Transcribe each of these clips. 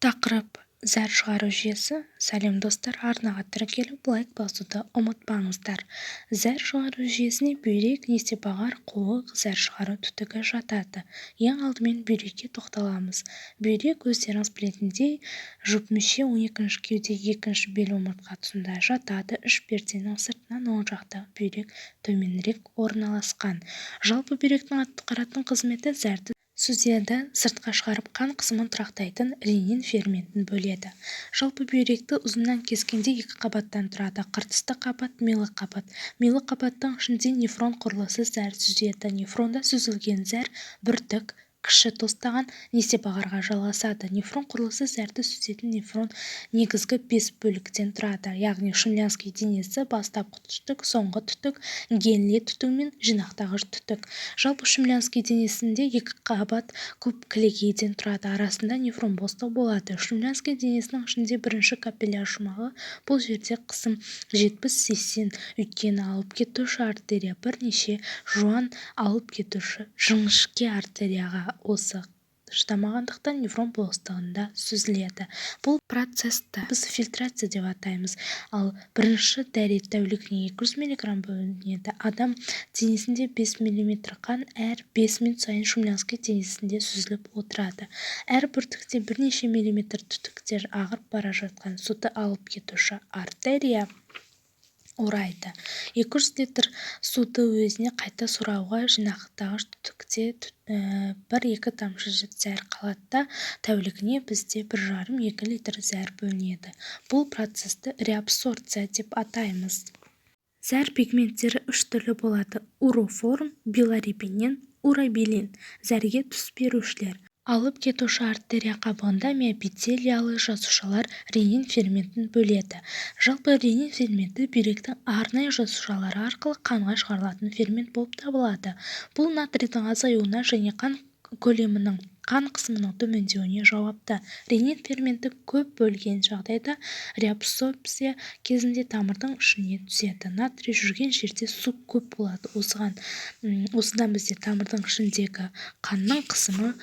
Тақырып: Зәр шығару жүйесі. Сәлем, достар! Арнаға тіркеліп, лайк басуды ұмытпаңыздар. Зәр шығару жүйесіне бүйрек, несепағар, қуық, зәр шығару түтігі жатады. Ең алдымен бүйрекке тоқталамыз. Бүйрек, өздеріңіз білетіндей, жұп мүше, 12-ші кеуде, екінші бел омыртқа тұсында жатады. Іш перденің сыртынан оң жақтағы бүйрек төменірек орналасқан. Жалпы, бүйректің атқаратын қызметі зәрді сүзеді, сыртқа шығарып, қан қысымын тұрақтайтын ренин ферментін бөледі. Жалпы, бүйректі ұзыннан кескенде екі қабаттан тұрады: қыртысты қабат, милы қабат. Милы қабаттың ішінде нефрон құрылысы зәр сүзеді. Нефронда сүзілген зәр бүртік, кіші тостаған, несепағарға жалғасады. Нефрон құрылысы. Зәрді сүзетін нефрон негізгі бес бөліктен тұрады, яғни Шумлянский денесі, бастапқы түтік, соңғы түтік, Генле түтігі мен жинақтағыш түтік. Жалпы, Шумлянский денесінде екі қабат көп кілегейден тұрады, арасында нефрон бостығы болады. Шумлянский денесінің ішінде бірінші капилляр шумағы. Бұл жерде қысым 70-80, өйткені алып кетуші артерия бірнеше жуан алып кетуші жіңішке артерияға осы шыдамағандықтан, нефрон бостығында сүзіледі. Бұл процессті біз фильтрация деп атаймыз. Ал бірінші дәрет тәулігіне 200 миллиграмм бөлінеді. Адам денесінде 5 мл қан әр 5 минут сайын Шумлянский денесінде сүзіліп отырады. Әр бүртікте бірнеше миллиметр түтіктер ағып бара жатқан суды алып кетуші артерия орайды. 200 литр суды өзіне қайта сорғылауға жинақтағыш түтікте бір-екі тамшы зәр қалады да, тәулігіне бізде 1,5-2 литр зәр бөлінеді. Бұл процессті реабсорбция деп атаймыз. Зәр пигменттері үш түрлі болады: уроформ, билирубиннен уробилин. Зәрге түс берушілер. Алып кетуші артерия қабығында миоэпителиялы жасушалар ренин ферментін бөледі. Жалпы, ренин ферменті бүйректің арнайы жасушалары арқылы қанға шығарылатын фермент болып табылады. Бұл натрийдің азаюына және қан көлемінің, қан қысымының төмендеуіне жауапты. Ренин ферменті көп бөлген жағдайда реабсорбция кезінде тамырдың ішіне түседі. Натрий жүрген жерде су көп болады. Осыған осыдан бізде тамырдың ішіндегі қанның қысымы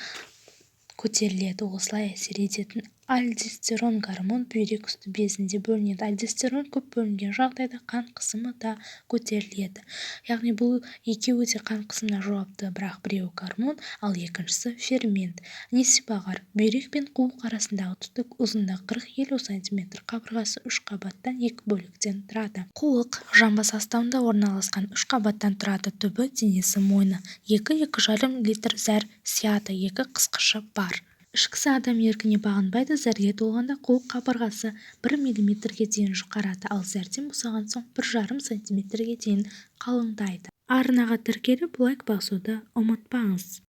көтеріледі. Осылай әсер ететін альдостерон гормон бүйрек үсті безінде бөлінеді. Альдостерон көп бөлінген жағдайда қан қысымы да көтеріледі. Яғни бұл екеуі де қан қысымына жауапты, бірақ біреуі гормон, ал екіншісі фермент. Несепағар. Бүйрек пен қуық арасындағы түтік, ұзындығы 40-50 сантиметр, қабырғасы үш қабаттан, екі бөліктен тұрады. Қуық жамбас астауында орналасқан, үш қабаттан тұрады: түбі, денесі, мойны. 2-2,5 литр зәр сияды, екі қысқышы бар. Ішкісі адам еркіне бағынбайды. Зәрге толғанда қуық қабырғасы 1 миллиметрге дейін жұқарады, ал зәрден босаған соң 1,5 сантиметрге дейін қалыңдайды. Арнаға тіркеліп, лайк басуды ұмытпаңыз.